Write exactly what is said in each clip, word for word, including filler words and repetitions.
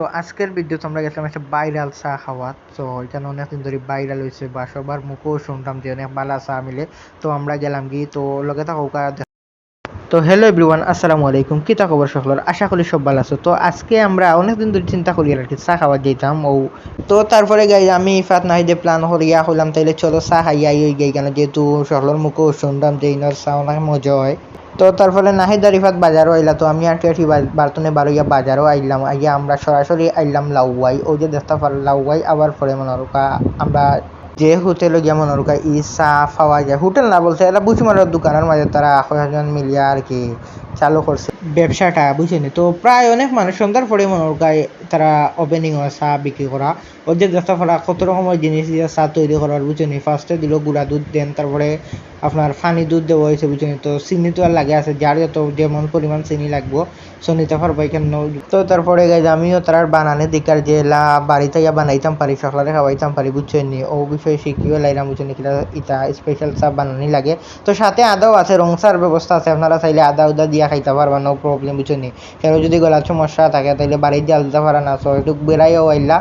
তো আজকের ভিডিওত আমরা গেছিলাম একটা ভাইরাল চা খাওয়াত। তো এখানে অনেকদিন ধরে ভাইরাল হয়েছে বা সবার মুখেও শুনতাম যে অনেক ভালা চা মিলে। তো আমরা গেলাম কি, তো লগে থাকো কা-, তো হ্যালো এভরিওয়ান, আসসালামু আলাইকুম। কিতা খবর সকলর? আশা করি সব ভালা আছো। তো আজকে আমরা অনেকদিন ধরে চিন্তা করি আর কি চা খাওয়াত যাইতাম। ও তো তারপরে গাইজ আমি ইফাত নাহিদে প্ল্যান করিয়া কইলাম, "তাইলে চলো চা খাইয়া আই ওই গিয়ে কেন, যেহেতু সকলর মুখেও শুনতাম যে ইনোর চা অনেক মজা হয়।" তো তারপরে নাহিদ আর ইফাত বাজারও আইলা, তো আমি আর কি আর কি বা-, বারতনে বারইয়া বাজারও আইলাম। আইয়া আমরা সরাসরি আইলাম লাউয়াই, ওই যে দেখতা পার লাউয়াই, আবার পরে মনে করুকা আমরা যে হোটেলো গিয়া মনে করুকা ই চা পাওয়া যায়, হোটেল না বলতে এরা বুঝি মারার দোকানের মাঝে তারা কয়েকজন মিলিয়া আর কি চালু করছে ব্যবসাটা, বুঝছেন? তো প্রায় অনেক মানুষ সন্ধ্যার পরে মনে করুকা তারা ওপেনিং হয় চা বিক্রি করা, ওই যে দেখতা পারা কত রকমের জিনিস দিয়া চা তৈরি করার, বুঝছেন? ফার্স্টে দিল গুঁড়া দুধ, দেন তারপরে আপনার পানি দুধ দেওয়া হয়েছে, বুঝছেন? তো চিনি তো আর লাগে আছে, যার যত যেমন পরিমাণ চিনি লাগবো, সো নিতে পারবো এখানে। তো তারপরে গাইজ আমিও তারার বানানি দিকার যে লা বাড়িতে ইয়া বানাইতাম পারি, সকলরে খাওয়াইতাম পারি, বুঝছেন নি? ও বিষয়ে শিখিও লাইলাম, বুঝছেন নি? কিতা ইতা স্পেশাল চা বানানি লাগে। তো সাথে আদাও আছে, রং চার ব্যবস্থা আছে, আপনারা চাইলে আদা উদা দিয়া খাইতা পারবা, নো প্রবলেম, বুঝছেন নি? কেউ যদি গলার সমস্যা থাকে, তাইলে বাড়িত দিয়া দিতা পারা না, সো একটু বেড়াইও আইলা,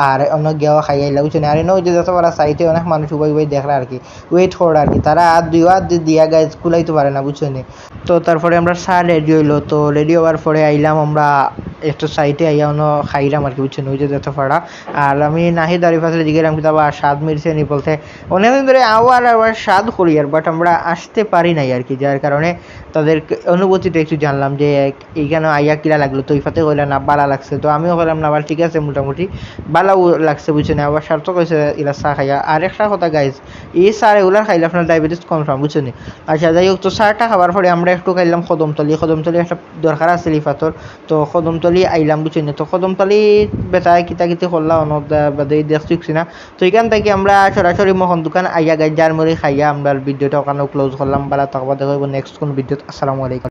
আর অন্য গিয়াও খাই আইলা, বুঝছেন নি? আর এনে ওই যে দেখতা পারা সাইডে অনেক মানুষ উবাই উবাই দেখরা আর কি, ওয়েট কররা আর কি, তারা আর দুই হাত দি-, দিয়া গাইজ কুলাইতে পারে না, বুঝছেন নি? তো তারপরে আমরা চা রেডি হইলো, তো রেডি হওয়ার পরে আইলাম আমরা একটু সাইডে আইয়া অন্য খাইলাম আর কি, বুঝছেন নি? ওই যে দেখতা পারা। আর আমি নাহিদ আরিফাতরে জিজ্ঞেস করলাম, "কিতা বা স্বাদ মিলছে নি?" বলতে, "অনেকদিন ধরে আওয়ার আওয়ার স্বাদ করি আর, but আমরা আসতে পারি নাই আর কি, যার কারণে তাদের ক-, অনুভূতিটা একটু জানলাম যে এক-, এইখানে আইয়া কিলা লাগলো।" তো ইফাতে কইলা, "না, ভালা লাগছে।" তো আমিও কইলাম, "না, ভালা, ঠিক আছে, মোটামুটি ভালাও লাগছে, বুঝছেন নি?" আবার সার্থক হয়েছে ইলা চা খাইয়া। আর একটা কথা গাইজ, এই চা রেগুলার খাইলে আপনার ডায়াবেটিস কনফার্ম, বুঝছেন নি? আচ্ছা, যাই হোক, তো চাটা খাবার পরে আমরা একটু খাইলাম কদমতলি। কদমতলি একটা দরকার আছে ইফাতর, তো কদমতলি আইলাম, বুঝছেন নি? তো কদমতলি বেটায় কিতা কিতি করলা অন্য বাদে দেখছি না। তো এখান থেকে আমরা সরাসরি মোহন দোকান আইয়া গাইজ ঝালমুড়ি খাইয়া আমরা ভিডিওটা ওখানে ক্লোজ করলাম। ভালা থাকবা, দেখা হইব নেক্সট কোন ভিডিওত। আসসালামু আলাইকুম।